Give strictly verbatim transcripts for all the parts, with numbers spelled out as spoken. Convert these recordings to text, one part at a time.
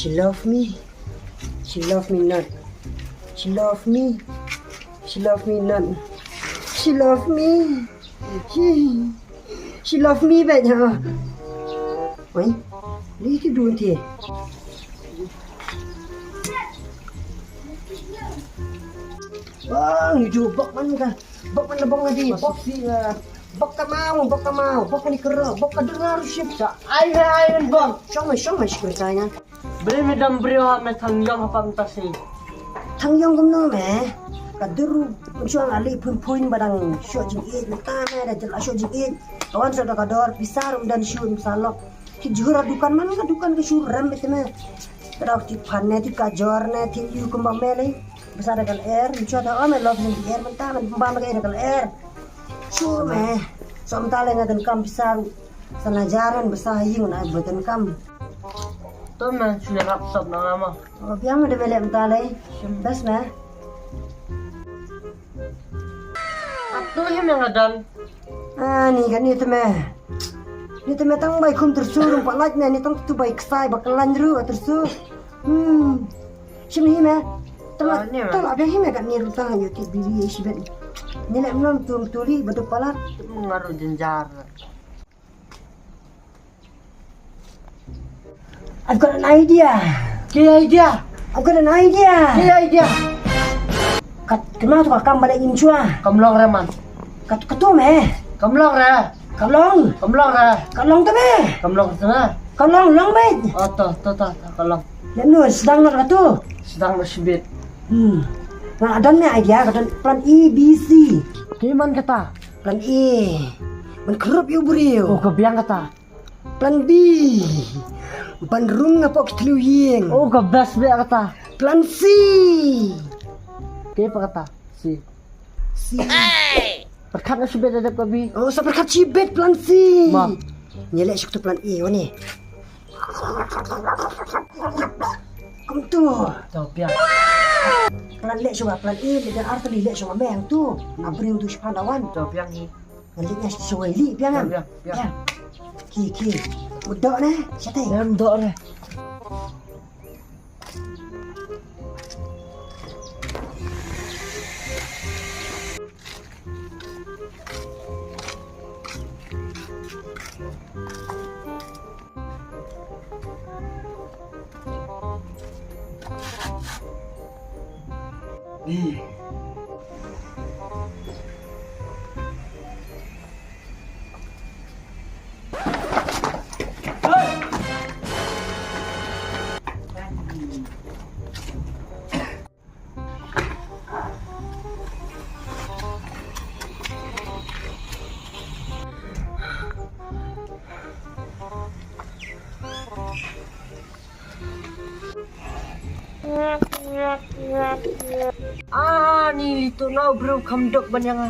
She love me. She love me not. She love me. She love me not. She love me. She, she love me bad, ha. Oi, ni ki dun ti. Wah, ni ju bok man ka. Bok man bong di. Bok si, eh, bok ka mau, bok ka mau, bok ni kero, bok ka dengar ship sa. Ai, ai, ai, bong. Shong mai, shong mai, shong mai. Bre me dam bre ha me thang yong ha pam ta si. Thang yong kumno me. Ka duru shong ali phun phun badang shong jing it, mata me da jel shong jing it. Kawan sa da ka dor, pisar um dan shun salok. Ki jura dukan man ka dukan ka shu rem bete me. Ka dok ti phan ne ti ka jor ne ti yu kumba me le. Basa da kal er, mi chwa da o me lok jing er man ta man ba me ka er kal er. Shu me. Som ta le nga dan kam pisar. Sana jaran basa ying na ba dan kam. To me shu rap sop na nga ma. O biang da me le man ta le. Bas me. Atu hi me nga dan. Ah, ni kan ni te me. Ni te me tang bai khum tersu rum palat me, ni tang tu bai ksai ba kelan ru tersu. Hmm. Shim hi me. Tang la, ah, ni me. Tang la biang hi me kan ni ru tang yo ti biri shibet. Ni le mnom tum tuli ba tu palat. Ngaru jenjar. I've got an idea. Ki idea? I've got an idea. Ki idea? Kat kena tu ka kam balik in chua. Kam long re man. Kat ketu me. Kam long re. Ka long. Kam long re. Ka long tu me. Kam long tu me. Ka long long me. Oh to to to ka long. Lemnu sedang nak tu. Sedang nak sibit. Hmm. Nga don me idea, ka don plan A B C. Ki man kata. Plan A. Man kerup yu briew. Oh ka biang kata. Plan B. Ban rung nga pok tlu ying. Oh ka best be kata. Plan C. Ke pa kata? C. C. Perkat na sibet ada ka B. Oh sa perkat sibet plan C. Ma. Nyelek suk tu plan A wani. Kum tu. Tau pia. Plan lek shuba plan A, lek ar tali lek shuba meng tu. Abril tu shuba dawan. Tau pia ni. Ngan leit ïa shuwa ïa leit biang. Biang, biang. Biang. Ki, ki. Mudok ne, shatei. Ïa mudok ne. Ah, ni litu nau bru kham dok ban ïa nga.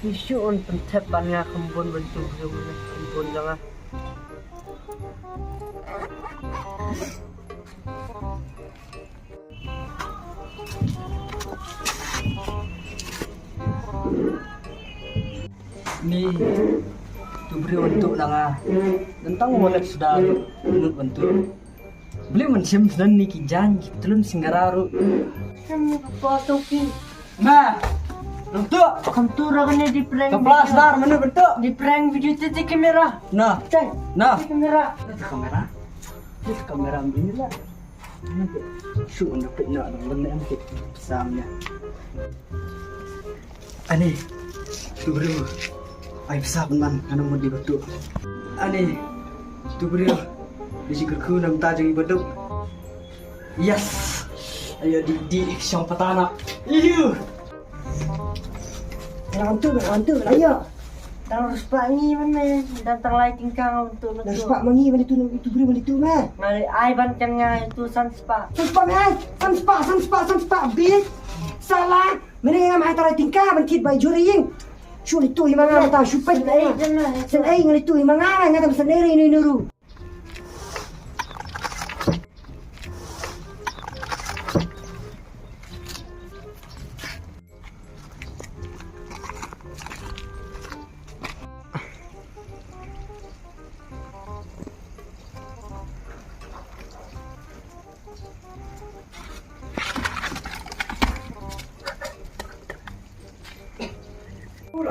Ni shu un pynthep ban ïa kham bun ban tu bru kham bun ïa nga. Ni tu briew wan tuh na nga. Tang wallet suda lut wan tuh. Beli man shim sudan ni ki jan ki tulun singgara ru. Shim ni pa tu ki. Ma. Nang tuh. Kam tu ra kane di prank. Ka plastar mana bentuk? Di prank video titi kamera. Nah. Teng. Nah. Titi kamera. Titi kamera. Titi kamera ini lah. Shu na pit na dang leng em kit sam nya. Ani, tu briew. Ai pisa pun man, ana mudi betul. Ani, tu briew. Bisi kerku nam ta jeng beduk. Yes. Ayo di di shong patana. Iu. Nang tu, nang tu, nang ya. Tang ruspah ngi man me, dan tang lai tingkang untuk nang tu. Ruspah mangi bali tu, nang itu beri bali tu me. Ngai ai ban kan ngai tu san spah. San spah me ai, san spah, san spah, san spah bit. Salah, mene ngam hai tang lai tingkang ban kit bai juri ying. Shu li tu imanga mata shu pai. Sen ai ngali tu imanga ngai tam sen ai ri ni nuru.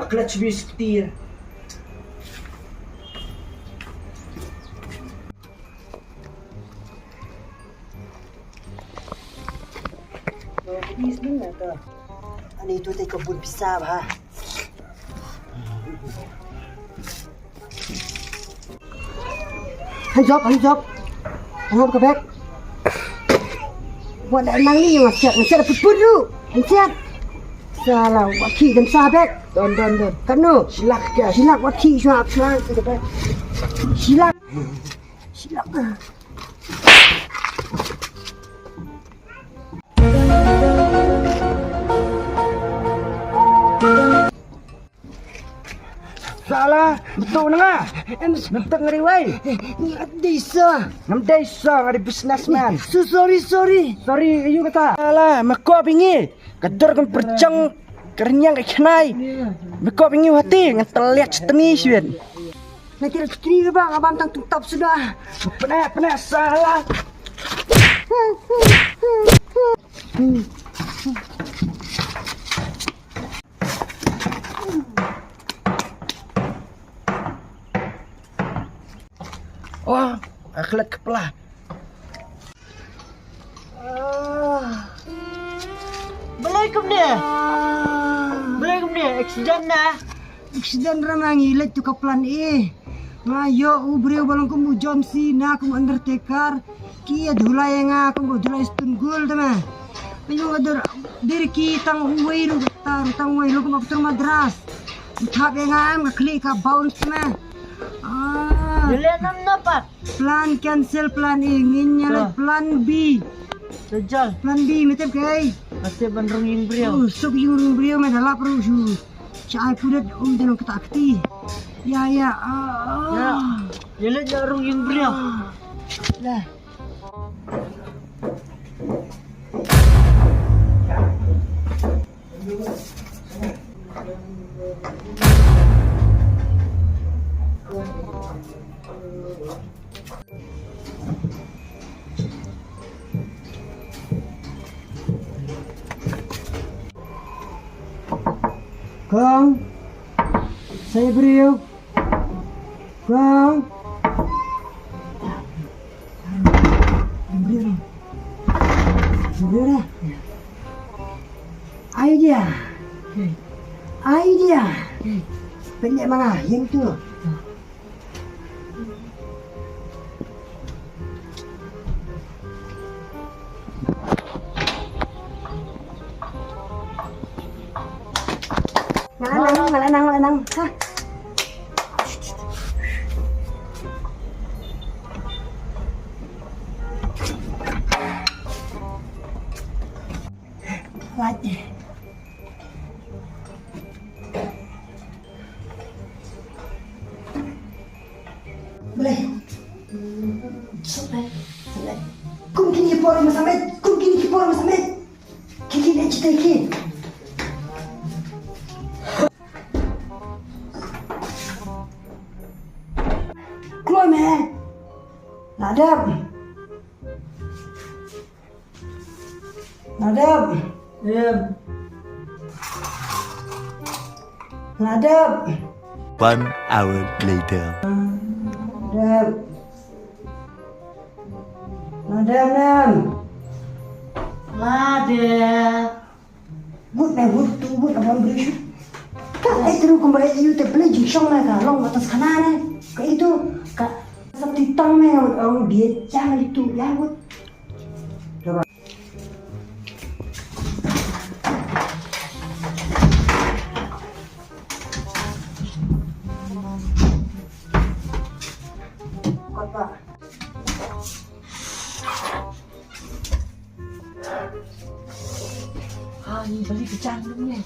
Clutch bis petir. Ani tu te ka bun pisa ba. Hands up, hands up. Hands up ka bek. Wat da nang ni nga siat, nga siat put put lu. Nga siat. Sala, wa ki dem sa bek. Don, don, don. Kano? Silak ka. Silak, wa ki, silak, silak ka bek. Silak. Silak. Sala, betul na nga. Em, bentuk ngeri wai. Ngat desa. Ngam desa ngari businessman. So sorry, sorry. Sorry, you kata. Sala, mako bingi. Kadur kan percang kerenyang ke kenai. Mako bingi hati ngan terlihat seteni sian. Nanti rezeki ni ba ngabam tang tutap sudah. Pernah, pernah salah. Oh, akhlak kepala. Balai kumne. Balai kumne accident na. Accident ra ma ngi leit tu ka plan A. Nga ïoh u briew ba long kum u John Cena kum Undertaker. Ki ïa dhulai ïa nga kum u dhulai Stone Cold te ma. Pynlong ka dur dir ki tang uwei ruh ta ruh tang uwei long kum Actor Madras. U thap ïa nga em ka khlieh ka bounce te ma. Ah. Ïa leh nam na pat. Plan cancel plan A ngin ïa leh plan B. Plan B me tip kaei? Ka tip ban rung ïing briew. Uh, suk ïing rung briew me da lap ruh shu. Sha ai pudet um te nong kata kti. Ïa ïa. Ah. Ïa. Ïa leh ïa rung ïing briew. Lah. Kong, sa ïa briew. Kong. Idea. Idea. Pynleh ma nga ïing tu. Nga la nang, nga la nang, nga la nang. Ha. Lait. Balei? Sat lait. Sat lait. Kum kine ki por ma samet. Kum kine ki por ma samet. Ki ki ne jitei ki. Kloi me. Nadam. Nadam. Em. Nadam. One hour later. Nadam. Nadam, nam. Nadam. Ngut na ngut tu ngut abang beri shu. Ka ai teru kumba ai yu te beli jingshong na ka long atas khana ne. Ka itu ka sap titang me ngut abang dia jang itu ya ngut. Kot ba. Ha, ni beli pecah dulu ni.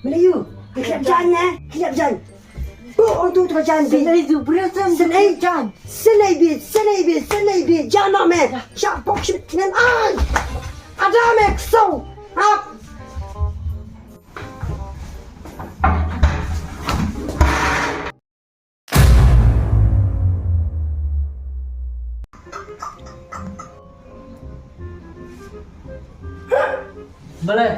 Melayu, khlieh jan eh, khlieh jan. Oh, oh, tu tu jan bi. Sen ei tu, bro, sen ei jan. Sen ei bi, sen ei bi, sen ei bi, jan no me. Sha bok shit nen ai. Ada me kso. Hap. Balei?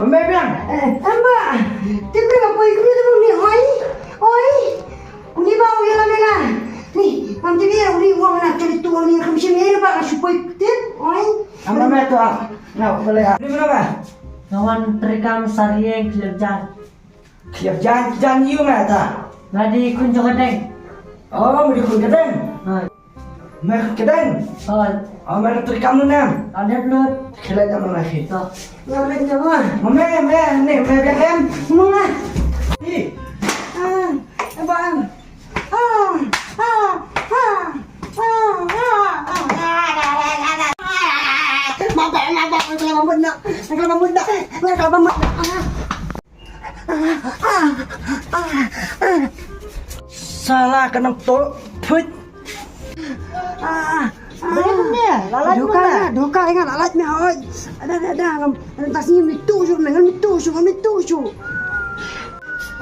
Mama biang. Eh, Mama. Tiap kali kau ikut dia, Mama. Oi. Oi. Uni ba u ïa la menga. Ni, mam ti ïa uni wang na kali tu uni kham shim ïa ba ka shupoi tip. Oi. Ama me to ah. Na, boleh ah. Ni mana ba? Nga wan treikam sarieng khlieh jan. Khlieh jan, jan ïu me ta. Nga dei khun jong ka deng. Oh, me dei khun ka deng. Ha. Me khun ka deng. Ha. Oh, me treikam lu nem. Ka dep lut. Khlieh jan me khi. To. Nga len jan me. Me, me, ni, me biang em. Mama. Ni. Ah, abang. Sala ka nang to. Put. Duka, duka, ingat alat me hoi. Ada, ada, ada. Ngam, ngam tas ni mitu shu, ngam mitu shu, ngam mitu shu.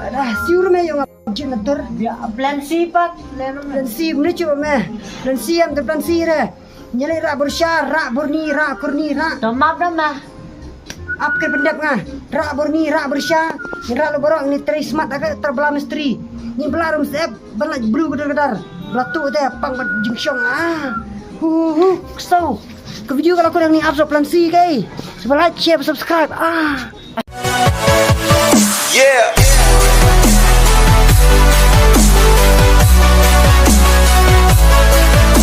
Ada, siur me yung. Jin atur. Ya, plan C pat. Plan C mene chu me. Plan C am te plan C re. Nyele ra bursa, ra burni, ra kurni, ra. To map da ma. Ap ke pendep nga. Ra burni, ra bursa. Ra lo borok ni tri smat ake terbela mistri. Ni bela rum sep, bela blu kedar kedar. Bela tu te pang bat jingshong. Ah. Hu hu hu. So. Ke video kalau kurang ni ap so plan C ke. Coba like, share, subscribe. Ah.